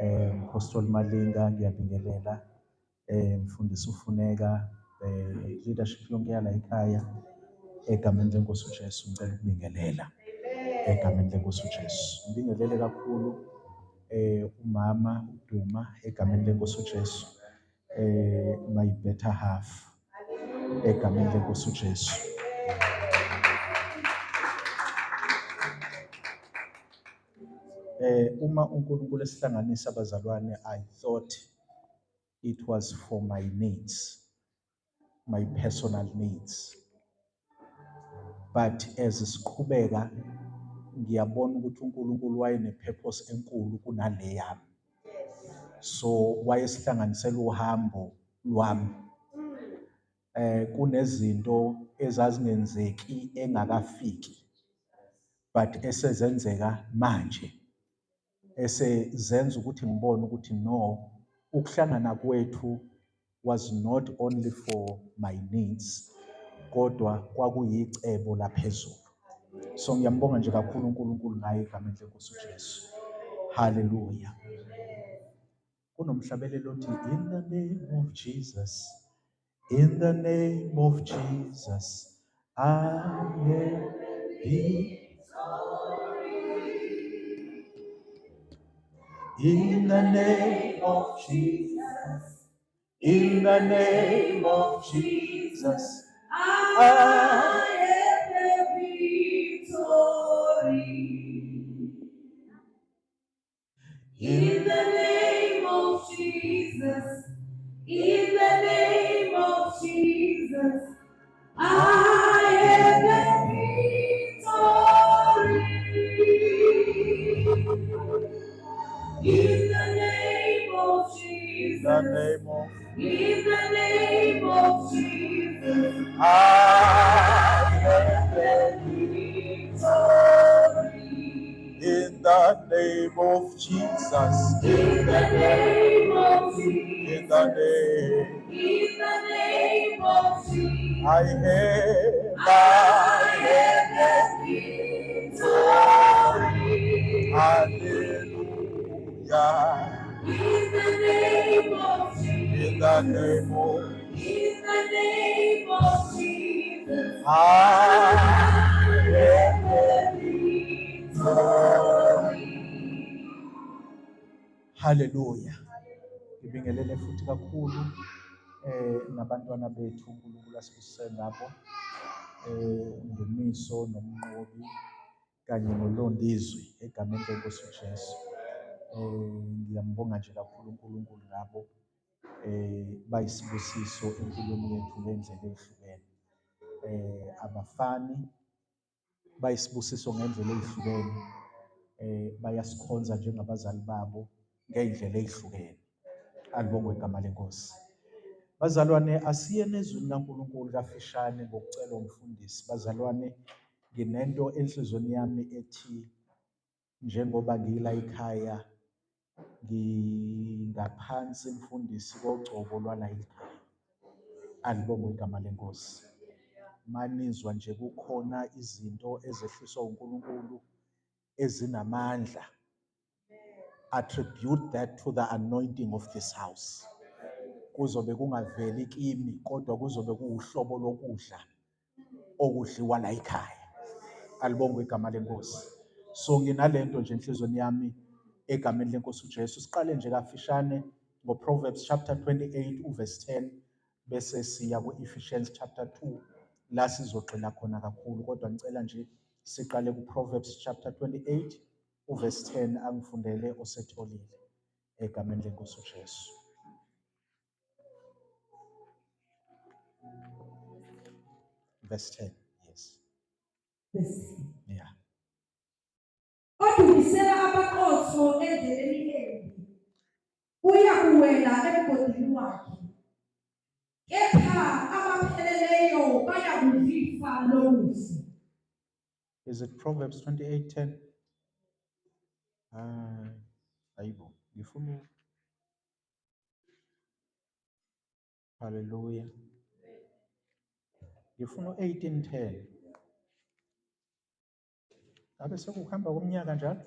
Apostle Malinga, ngiyabingelela. Mfundisi uFuneka, leadership yonke yala ekhaya, egameni lenkosi uJesu ngicela ukubingelela. Egameni lenkosi uJesu. Ngibingelele kakhulu umama uDuma egameni lenkosi uJesu. My better half egameni lenkosi uJesu. Uma uNkulunkulu esihlanganisa abazalwane, I thought it was for my needs, my personal needs. But as siqhubeka ngiyabona ukuthi uNkulunkulu wayene-purpose enkulu kunale yami. So wayesihlanganisela uhambo lwami. Kunezinto ezazingenzeki engakafiki, but esezenzeka manje, esezenza ukuthi ngibone ukuthi no, ukuhlangana kwethu was not only for my needs, kodwa kwakuyicebo laphezulu. So ngiyambonga nje kakhulu uNkulunkulu ngaye egameni lenkosi uJesu. Hallelujah. Kunomhlabelelo othi in the name of Jesus, in the name of Jesus, I am victory. In the name of Jesus, in the name of Jesus, I have the victory. In the name of Jesus, in the name of Jesus, I have the victory. In the name of in the Jesus, name of in the name of Jesus, I have the victory. In the name of Jesus, In the name of in the Jesus, name in the name of Jesus, I have, I I have have the victory. Hallelujah. In the name of In the Jesus, name of in the name of Jesus, I I have have the victory. Hallelujah. Ngibingelele futhi kakhulu nabantwana bethu uNkulunkulu asibusise ngabo, Ndumiso noMnqobi kanye noLondizwe egameni lenkosi uJesu. Ngiyambonga nje kakhulu uNkulunkulu ngabo, bayisibusiso empilweni yethu ngendlela ehlukene. Abafani bayisibusiso ngendlela ehlukene, bayasikhonza njengabazali babo ngendlela ehlukene. Alibongwe igama lenkosi. Bazalwane, asiyeni ezwini laNkulunkulu kafishane ngokucela umfundisi. Bazalwane, nginento enhliziyweni yami ethi njengoba ngila ekhaya ngingaphansi mfundisi kogcobo lwala ekhaya. Alibongwe igama lenkosi. Manizwa nje kukhona izinto ezehliswa uNkulunkulu ezinamandla, attribute that to the anointing of this house. Kuzobe kungaveli kimi, kodwa kuzobe kuwuhlobo lokudla okudliwa la ekhaya. Alibongwe igama lenkosi. So nginalento nje enhliziyweni yami egameni lenkosi uJesu. Siqale nje kafishane ngoProverbs chapter 28 uverse 10, bese siya kuEphesians chapter 2 la sizogxila khona kakhulu, kodwa ngicela nje siqale kuProverbs chapter 28 uverse 10, angifundele osetholile egameni lenkosi uJesu. Verse 10, yes. Verse 10. Yeah. Odukisela abaqotho endleleni embi uyakuwela emgodini wakhe, kepha abapheleleyo bayakudla ifa lokuhle. Is it Proverbs 28:10? Ayibo, ngifuna. Hallelujah. Ngifuna 18:10. Ngabe sekuhamba komnyaka njalo?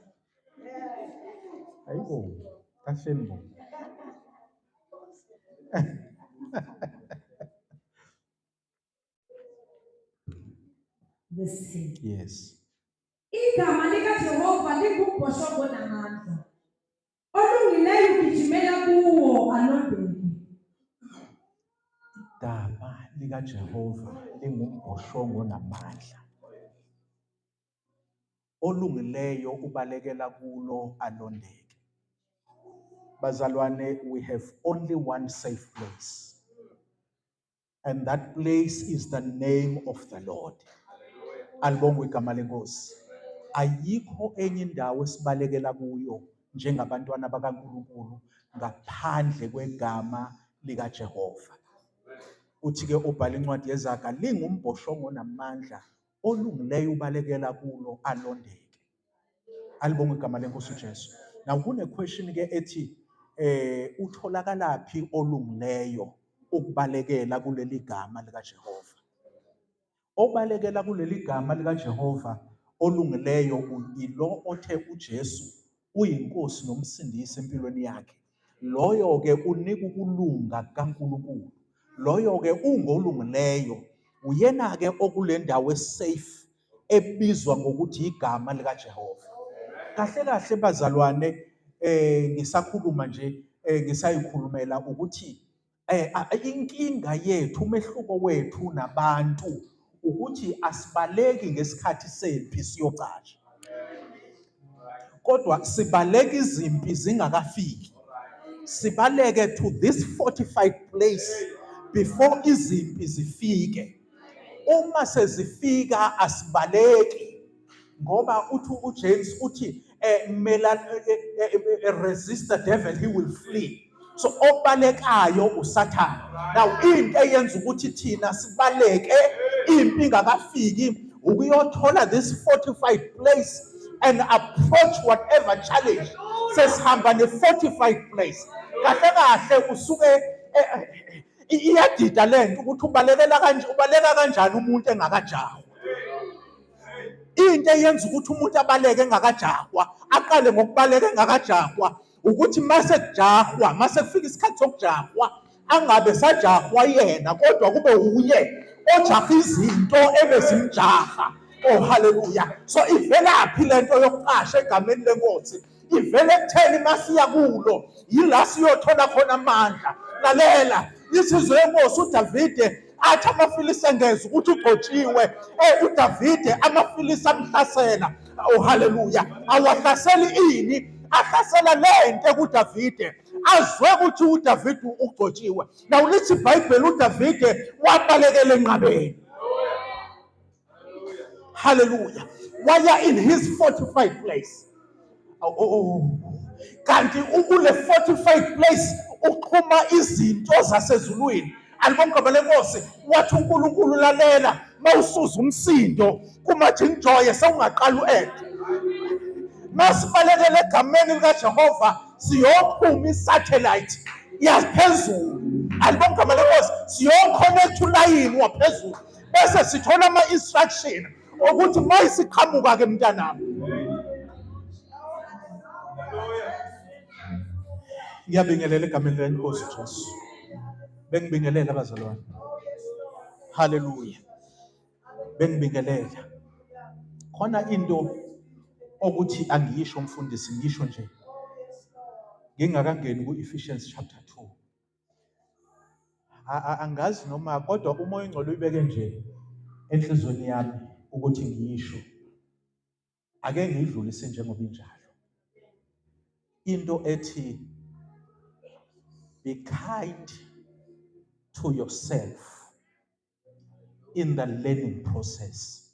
Ayibo. Kahleni bo. Verse 10. Yes. Igama likaJehova lingumbhoshongo namandla. Olungileyo ugijimela kuwo alondeke. Igama likaJehova lingumbhoshongo namandla. Olungileyo ubalekela kulo alondeke. Bazalwane, we have only one safe place. And that place is the name of the Lord. Alibongwe igama lenkosi. Ayikho enye indawo esibalekela kuyo njengabantwana bakaNkulunkulu ngaphandle kwegama likaJehova. Uthi ke ubhala incwadi yeZaga, lingumbhoshongo namandla, olungileyo ubalekela kulo alondeke. Alibongwe igama lenkosi uJesu. Now kune question ke ethi utholakalaphi olungileyo ukubalekela kuleli gama likaJehova? Obalekela kuleli gama likaJehova olungileyo ilo othe uJesu uyinkosi nomsindisi empilweni yakhe. Loyo ke unika ukulunga kaNkulunkulu. Loyo ke ungolungileyo. Uyena ke okule ndawo esafe ebizwa ngokuthi igama likaJehova. Kahle kahle bazalwane, ngisakhuluma nje, ngisayikhulumela ukuthi inkinga yethu, umehluko wethu nabantu ukuthi asibaleki ngesikhathi sempi siyocasha, kodwa sibaleka izimpi zingakafiki. Sibaleke to this fortified place before izimpi zifike. Uma sezifika asibaleki, ngoba uthi uJames uthi resist the devil, he will flee. So obalekayo uSathane. Now into eyenza ukuthi thina sibaleke impi ingakafiki ukuyothola this fortified place and approach whatever challenge. Sesihamba ne fortified place. Kahle kahle usuke iyadida lento ukuthi ubalekela kanje, ubaleka kanjani umuntu engakajahwa. Into eyenza ukuthi umuntu abaleke engakajahwa, aqale ngokubaleka engakajahwa, ukuthi mase kujahwa, mase kufika isikhathi sokujahwa, angabe sajahwa yena, kodwa kube uye ojaha izinto ebezimjaha. Oh hallelujah. So ivelaphi lento yokuqasha egameni lenkosi? Ivele ekutheni masiya kulo yila siyothola khona amandla. Lalela, isizwe yenkosi uDavide athi amaFilisti engeza ukuthi ugcotshiwe. uDavide amaFilisti amhlasela. Oh hallelujah. Awahlaseli ini, ahlasela lento kuDavide. Azwe ukuthi uDavide ugcotshiwe. Now lithi iBhayibheli uDavide wabalekela enqabeni. Hallelujah. Waya in his fortified place. Oh, oh, oh. Kanti ukule fortified place uxhuma izinto zasezulwini. Alibonke lenkosi, wathi uNkulunkulu lalela, mawusuza umsindo kumajinjoye sewungaqala uact. Masibalekele egameni likaJehova siyoxhuma isatellite yaphezulu. Alibonke lenkosi, siyoconnect ulayini waphezulu bese sithola ama instruction ukuthi mayisiqhamuka ke mntanami. Ngiyabingelela egameni lenkosi Jesu. Bengibingelela abazalwane. Hallelujah. Bengibingelela. Khona into okuthi angiyisho mfundisi, ngisho nje ngingakangeni ku-Ephesians chapter 2. Angazi noma kodwa uMoya oNgcwele uyibeke nje enhlizweni yami ukuthi ngiyisho. Ake ngiyidlulise njengoba injalo. Into ethi be kind to yourself in the learning process.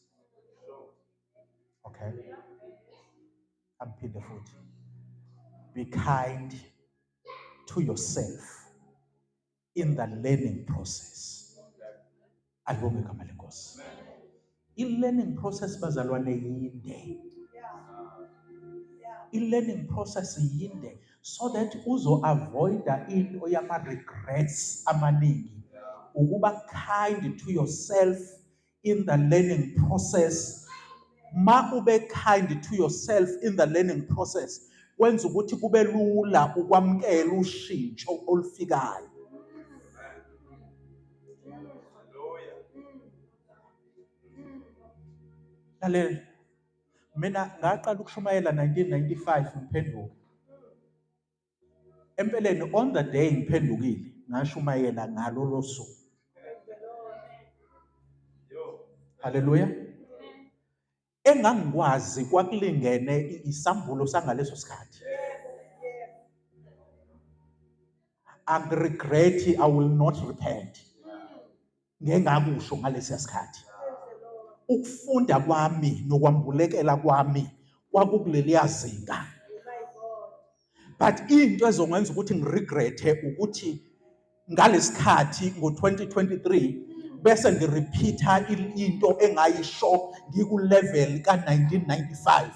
Okay? Angiphinde futhi. Be kind to yourself in the learning process. Alibonge igama lenkosi. I-learning process bazalwane yinde. I-learning process yinde so that uzo avoida into yama regrets amaningi. Ukuba kind to yourself in the learning process. Ma ube kind to yourself in the learning process, Kwenza ukuthi kube lula ukwamukela ushintsho olufikayo. Lalela, mina ngaqala ukushumayela 1995 ngiphenduka. Empeleni on the day ngiphendukile ngashumayela ngalolo suku. Haleluya. Engangikwazi kwakulingene isambulo sangaleso sikhathi. Angiregreti, I will not repent. Ngengakusho ngalesiya sikhathi. Ukufunda kwami nokwambulekela kwami kwakukuleliya zinga. But into ezongenza ukuthi ngiregrete ukuthi ngalesikhathi ngo-2023 bese ngirepeata into engayisho ngiku-level ka-1995.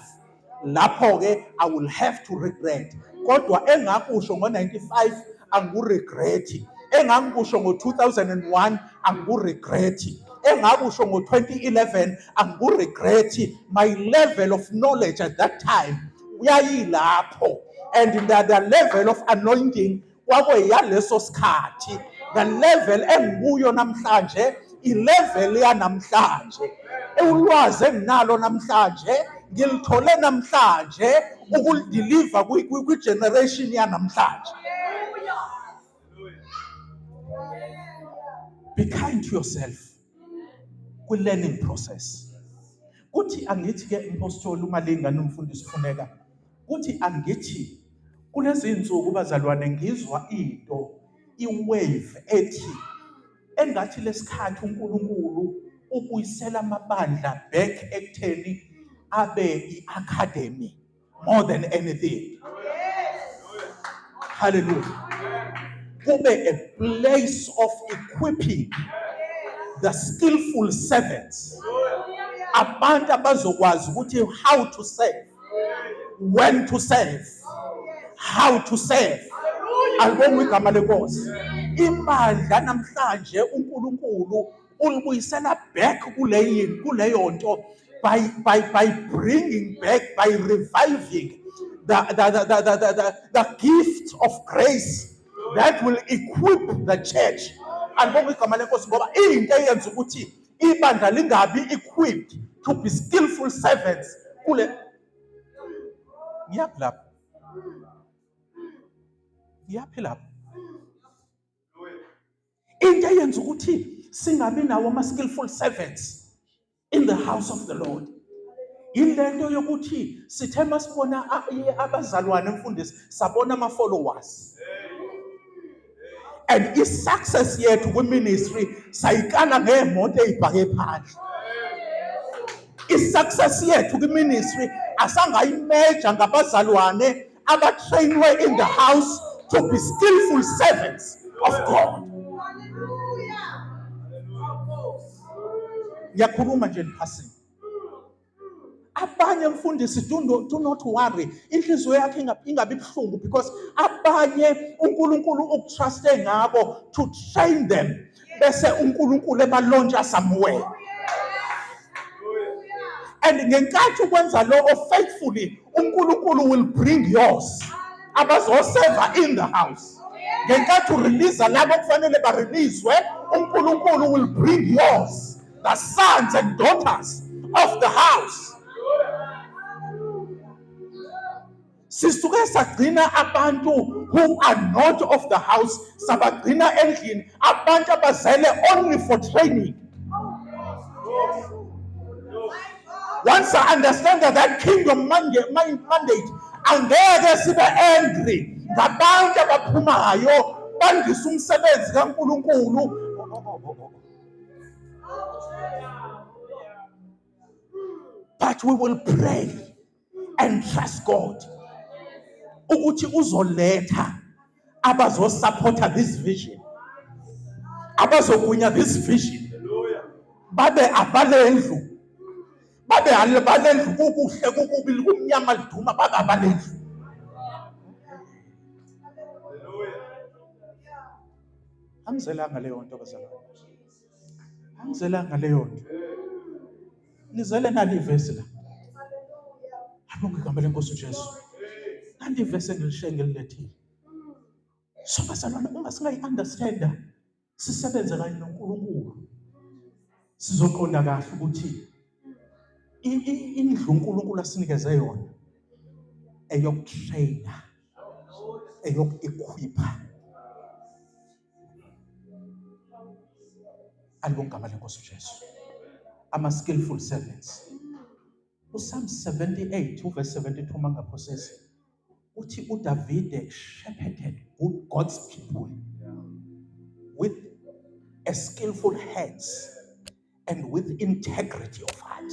Lapho-ke I will have to regret. Kodwa engakusho ngo-95 angiregreti. Engangikusho ngo-2001 angiregreti. Engakusho ngo-2011 angiregreti. My level of knowledge at that time yayilapho. And the level of anointing kwakuyaleso sikhathi. The level engikuyo namhlanje i-level yanamhlanje. Ulwazi enginalo namhlanje ngilithole namhlanje ukulideliver kwi-generation yanamhlanje. Be kind to yourself kwi-learning process. Kuthi angithi ke impostoli uMalinga nomfundisi Funeka, kuthi angithi kulezi insuku bazalwane ngizwa into i-wave ethi engathi lesikhathi uNkulunkulu ubuyisela amabandla back ekutheni abe i-academy more than anything. Hallelujah. Kube a place of equipping the skillful servants. Abantu abazokwazi ukuthi how to serve, when to serve, how to serve. Alibongwe igama lenkosi. Ibandla namhlanje uNkulunkulu ulibuyisela back kuleyo nto by bringing back, by reviving the gift of grace that will equip the church. Alibongwe igama lenkosi, ngoba into eyenza ukuthi ibandla lingabi equipped to be skillful servants kule ngiyaphi lapho? Ngiyaphi lapho? Into eyenza ukuthi singabi nawo ama skillful servants in the house of the Lord, yilento yokuthi sithe masibona abazalwane mfundisi sabona ama followers, and i-success yethu kwi-ministry sayikala ngemoto eyibhake phandle. I-success yethu kwi-ministry asangayimeja ngabazalwane abatrainwe in the house to be skillful servants of God. Ngiyakhuluma nje niphasini. Abanye mfundisi, do not worry, inhliziyo yakhe ingabi buhlungu, because abanye uNkulunkulu ukutruste ngabo to train them, bese uNkulunkulu ebalauncha somewhere. And ngenkathi ukwenza lokho faithfully, uNkulunkulu will bring yours abazoseva in the house. Ngenkathi urelease labo kufanele bareleaswe, uNkulunkulu will bring yours, the sons and daughters of the house. Sisuke sagcina abantu who are not of the house, sabagcina endlini, abantu abazele only for training. Once I understand that kingdom mandate, angeke sibe angry ngabantu abaphumayo bandisa umsebenzi kaNkulunkulu. But we will pray and trust God ukuthi uzoletha abazosupporta this vision, abazogunya this vision, babe abalendlu, babe abalendlu kukuhle kukubi kumnyama liduma, babe abalendlu. Angizelanga leyo nto bazalwane, angizelanga leyo nto, nizele nali ivesi la. Alibongwe igama lenkosi uJesu. Kanti ivesi engilishiye ngililethile. So bazalwane, uma singayi-understanda, sisebenze kanye noNkulunkulu, sizoqonda kahle ukuthi indlu uNkulunkulu asinikeze yona eyokutraina, eyoku-equipa. Alibonge igama lenkosi uJesu. Ama-skillful servants. UPsalm 78 uverse 72 mangaphosisi uthi uDavide shepherded good God's people with a skillful hands and with integrity of heart.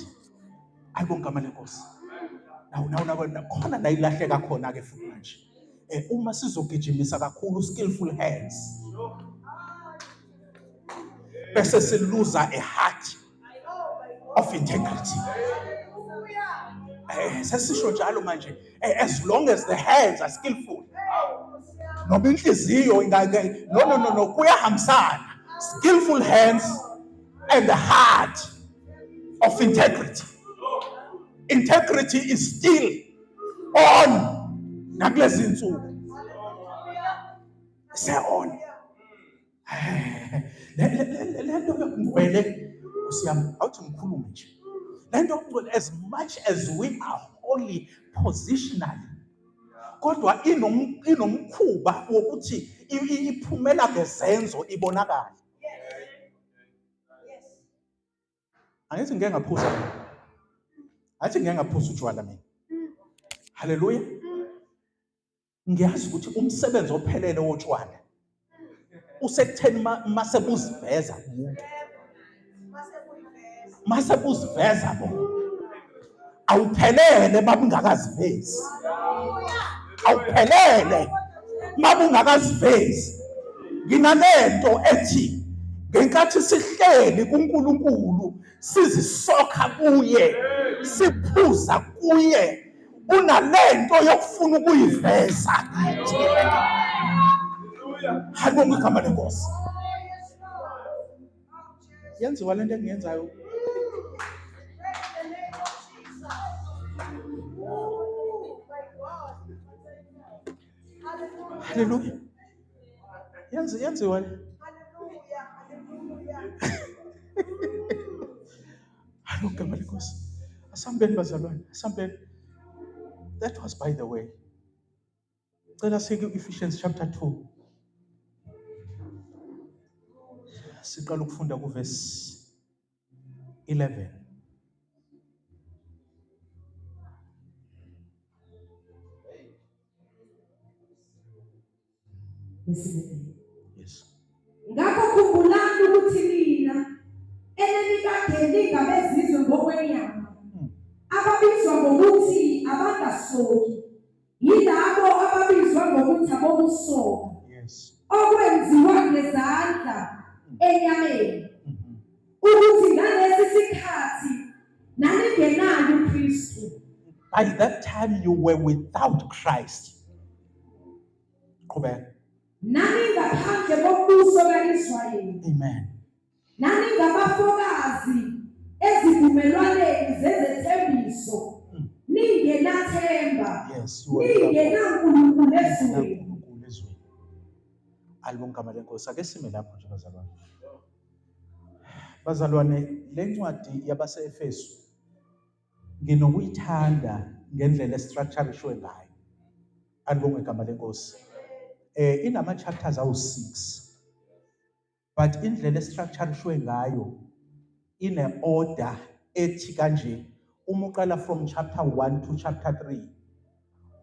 Alibonge igama lenkosi. Nawu nawu nawu, khona la ilahleka khona ke futhi manje. Uma sizogijimisa kakhulu skillful hands, bese siluza a heart of integrity. Sesisho njalo manje, as long as the hands are skillful, noma inhliziyo no no no no, kuyahambisana. Skillful hands and the heart of integrity. Integrity is still on nakulezi insuku. Se on. Le nto yokungcwele usiyami, awuthi ngikhulume nje. Le nto yokungcwele, as much as we are holy positionally, kodwa inomkhuba wokuthi iphumela ngezenzo ibonakale. Angithi ngike ngaphuza, athi ngike ngaphuza utshwala mina. Haleluya. Ngiyazi ukuthi umsebenzi ophelele wotshwala usekutheni mase buziveza kumuntu, mase buziveza bona. Awuphelele babungakazivezi, awuphelele mabungakazivezi. Nginalento ethi ngenkathi sihleli kuNkulunkulu, sizisokha kuye, siphuza kuye, unalento yokufuna ukuyiveza kithi. Halibonga igama lenkosi. Yenziwa lento engiyenzayo. Haleluya. Yenziwa le. Halibonga igama lenkosi. Asambeni bazalwane, asambeni. That was by the way. Cela siku Ephesians chapter 2. Siqala ukufunda ku verse 11. Yes. Ngakho khumbulani ukuthi nina enenikade ningabezizwe ngokwenyama, ababizwa ngokuthi abangasoki, yilabo ababizwa ngokuthi abokusoka, okwenziwa ngezandla enyameni, ukuthi ngalesi sikhathi naningenayo uKristu. By that time you were without Christ. Qhubeka. Naningaphandle kombuso kaIsrayeli. Amen. Naningabafokazi ezivumelwaneni zezethembiso, ningenathemba, Yes, you were without ningenaNkulunkulu ezweni. uNkulunkulu ezweni. Alibonge igama lenkosi. Ake sime lapho nje bazalwane. Bazalwane, le ncwadi yabaseEfesu nginokuyithanda ngendlela estructureishwe ngayo. Alibonge igama lenkosi. Inama chapters awu6. But indlela estructureishwe ngayo ine order ethi kanje, uma uqala from chapter 1 to chapter 3,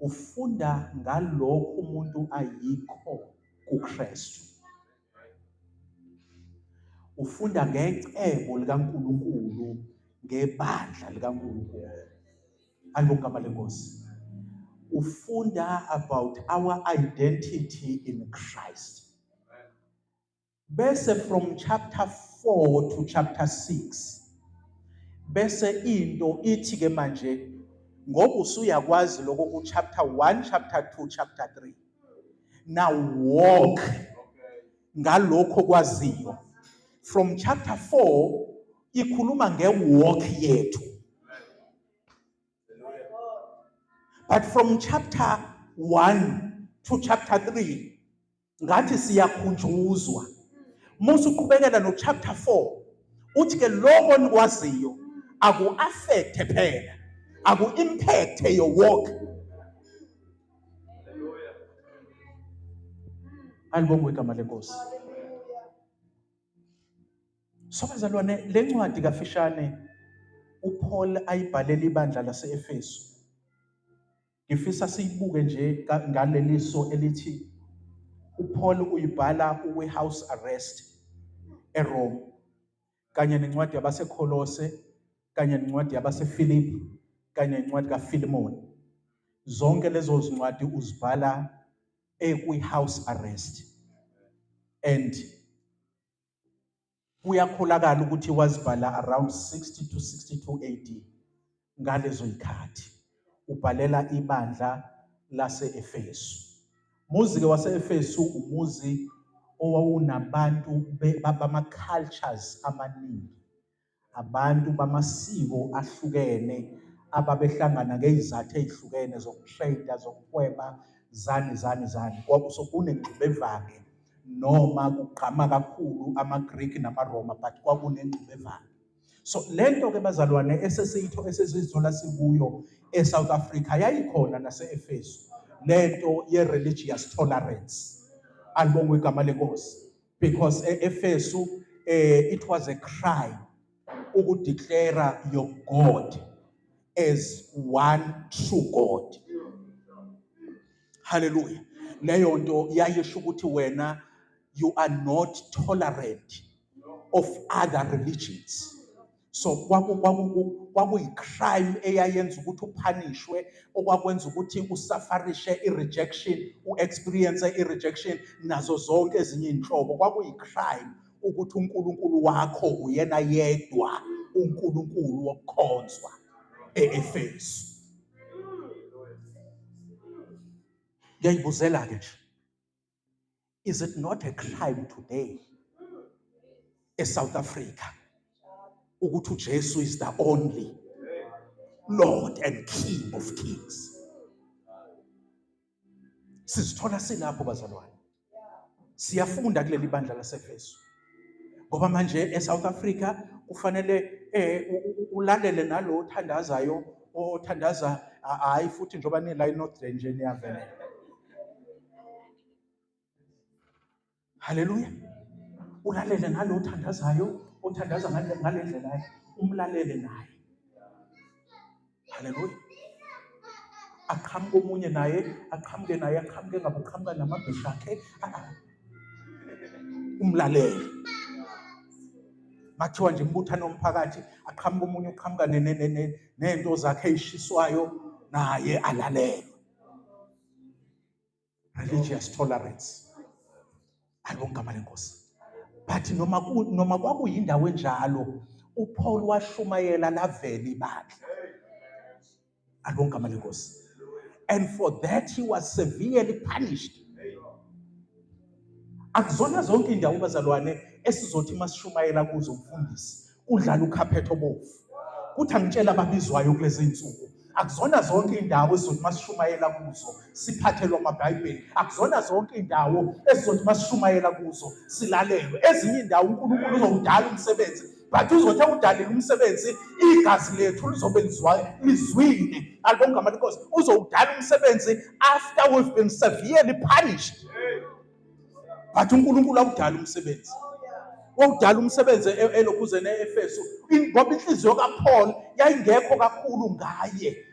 ufunda ngalokho umuntu ayikho kuKristu. Ufunda ngecebo likaNkulunkulu, ngebandla likaNkulunkulu. Alibonge igama lenkosi. Ufunda about our identity in Christ. Bese from chapter 4 to chapter 6, bese into ithi ke manje, ngoba usuyakwazi lokho ku chapter 1, chapter 2, chapter 3, now walk ngalokho kwaziyo. From chapter 4 ikhuluma ngewalk yethu, but from chapter 1 to chapter 3 ngathi siyakhunjuzwa. Musuqhubekela no chapter 4 uthi ke lokho nikwaziyo aku-affect phela, aku-impact your walk. Alibongwe igama lenkosi. So bazalwane, le ncwadi kafishane uPaul ayibhalela ibandla lase-Efesu, ngifisa siyibuke nje ngaleliso elithi uPaul uyibhala uwe-house arrest eRome, kanye nencwadi yabaseKolose, kanye nencwadi yabaseFilipi, kanye nencwadi kaFilemon. Zonke lezo zincwadi uzibhala ekwi-house arrest, and kuyakholakala ukuthi wazibhala around 60 to 62 AD. Ngalezo zikhathi ubhalela ibandla lase-Efesu. Muzi ke wase-Efesu umuzi owawunabantu bama-cultures amaningi, abantu bamasiko ahlukene ababehlangana ngezizathu ezihlukene zokutrade, zokuhweba, zani zani zani. Kwakusokunengxubevange, noma kugqama kakhulu amaGreek namaRoma, but kwakunengxubevange. So lento ke bazalwane esesiyitho esesizithola sikuyo eSouth Africa yayikhona nase-Efesu, lento ye-religious tolerance. Alibongwe igama lenkosi, because e-Efesu it was a crime ukudeclare your God as one true God. Hallelujah. Leyo nto yayisho ukuthi wena you are not tolerant of other religions. So kwakuyi-crime eyayenza ukuthi uphanishwe, okwakwenza ukuthi usafarishe i-rejection, u-experience i-rejection nazo zonke ezinye iy'nhlobo. Kwakuyi-crime ukuthi uNkulunkulu wakho uyena yedwa uNkulunkulu wokukhonzwa e-Efesu. Ngiyayibuzela-ke nje, is it not a crime today eSouth Africa ukuthi uJesu is the only Lord and King of Kings? Sizithola silapho bazalwane, siyafunda kuleli bandla laseEfesu, ngoba manje eSouth Africa kufanele ulalele nalo othandazayo, othandaza hayi futhi njengoba nila eNorthern nje niyavelela. Haleluya. Ulalele nalo othandazayo, othandaza ngale ndlela, umlalele naye. Haleluya. Aqhamuke omunye naye, aqhamuke naye, aqhamuke ngabe uqhamuka namabhesha akhe, umlalele. Makuthiwa nje imbuthano omphakathi, aqhamuke omunye uqhamuka nento zakhe eyishiswayo, naye alalele. Religious tolerance. Alibonge igama lenkosi. But noma kwakuyindawo enjalo, uPaul washumayela lavela ibandla. Alibonge igama lenkosi. And for that he was severely punished. Akuzona zonke indawo bazalwane esizothi masishumayela kuzo umfundisi udlala ukhaphetho obovu. Kuthi angitshela ababizwayo kulezi insuku, akuzona zonke indawo esizothi masishumayela kuzo siphathelwa amaBhayibheli. Akuzona zonke indawo esizothi masishumayela kuzo silalelwe. Ezinye indawo uNkulunkulu uzowudala umsebenzi, but uzothi awudalile umsebenzi, igazi lethu lizobe lizwile. Alibonge igama lenkosi. Uzowudala umsebenzi after we've been severely punished. But uNkulunkulu awudala umsebenzi. Wawudala umsebenzi elokhuzeni e-Efesu, ngoba inhliziyo kaPaul yayingekho kakhulu ngaye.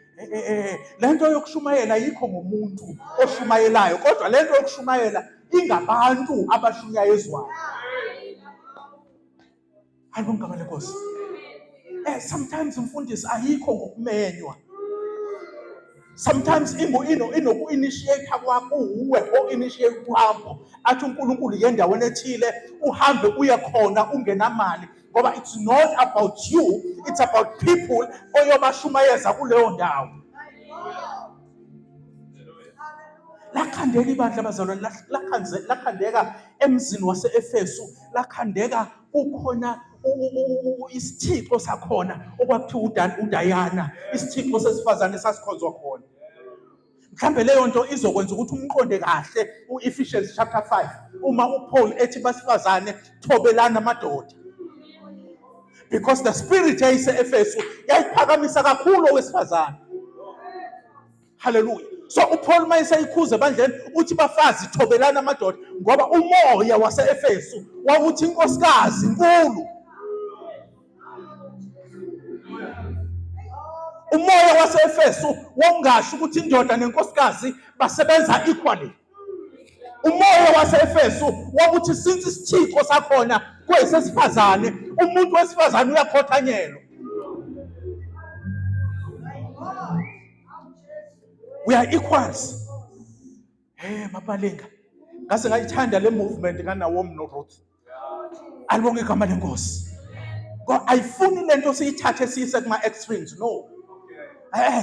Lento yokushumayela ayikho ngomuntu oshumayelayo, kodwa lento yokushumayela ingabantu abashunyayezwayo. Alibonge igama lenkosi. Sometimes umfundisi ayikho ngokumenywa. Sometimes inoku-initiate kwakho, uwe o-initiate uhambo. Athi uNkulunkulu ye endaweni ethile, uhambe uye khona ungenamali, ngoba it's not about you, it's about people oyobashumayeza kuleyo ndawo. Lakhandeka ibandla bazalwane, lakhandeka emzini wase-Efesu, lakhandeka kukhona isithixo sakhona okwakuthiwa uDayana, isithixo sesifazane sasikhonzwa khona. Mhlambe leyo nto izokwenza ukuthi umqonde kahle u-Ephesians chapter 5 uma uPaul ethi basifazane thobelana amadoda, because the spirit yayise-Efesu yayiphakamisa kakhulu owesifazane. Haleluya. So uPaul mayeseyikhuza ebandleni uthi bafazi thobelana amadoda, ngoba umoya wase-Efesu wawuthi inkosikazi inkulu. Umoya wase-Efesu wawungasho ukuthi indoda nenkosikazi basebenza equally. Umoya wase-Efesu wawuthi since isithixo sakhona kwesesifazane, umuntu wesifazane uyakhothanyelwa. We are equals. Hey Mapalinga, ngase ngayithanda le movement kaNaomi noRuth. Alibonge igama lenkosi. Ngoba ayifuni lento siyithathe siyise kuma extremes, no.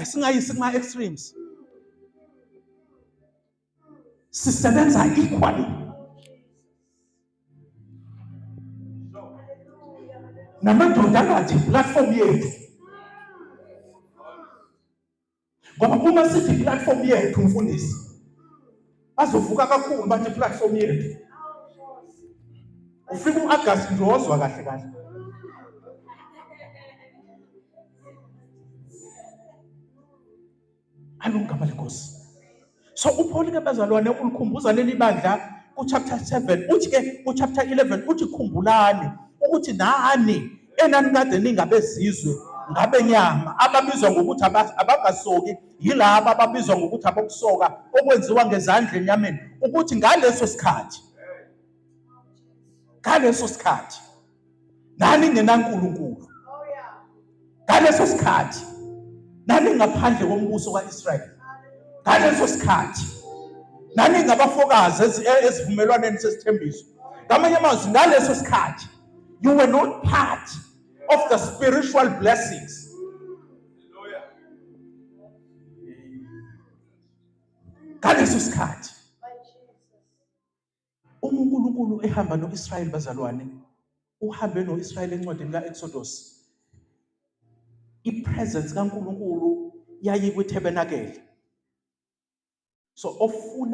Singayisi kuma extremes. Sisebenza equally. Namadoda angathi platform yethu. Ngoba uma sithi platform yethu mfundisi, bazovuka kakhulu bathi platform yethu. Ufika uAugust nje wozwa kahle kahle. Alungama lenkosi. So uPaul ke bazalwane ulikhumbuza leli bandla ku chapter 7, uthi ke ku chapter 11 uthi khumbulani ukuthi nani enanikade ningabezizwe ngabenyama ababizwa ngokuthi abangasoki, yilaba ababizwa ngokuthi abokusoka okwenziwa ngezandla enyameni, ukuthi ngaleso sikhathi nani ningenaNkulunkulu, ngaleso sikhathi nani ngaphandle kombuso kaIsrayeli, ngaleso sikhathi nani ngabafokazi esivumelwaneni sesithembiso. Ngamanye amazwi, ngaleso sikhathi you were not part of the spiritual blessings. Ngaleso sikhathi uma uNkulunkulu ehamba noIsrayeli bazalwane, uhambe noIsrayeli encwadini kaExodus, ipresence kaNkulunkulu yayikwitabernacle. So ofuna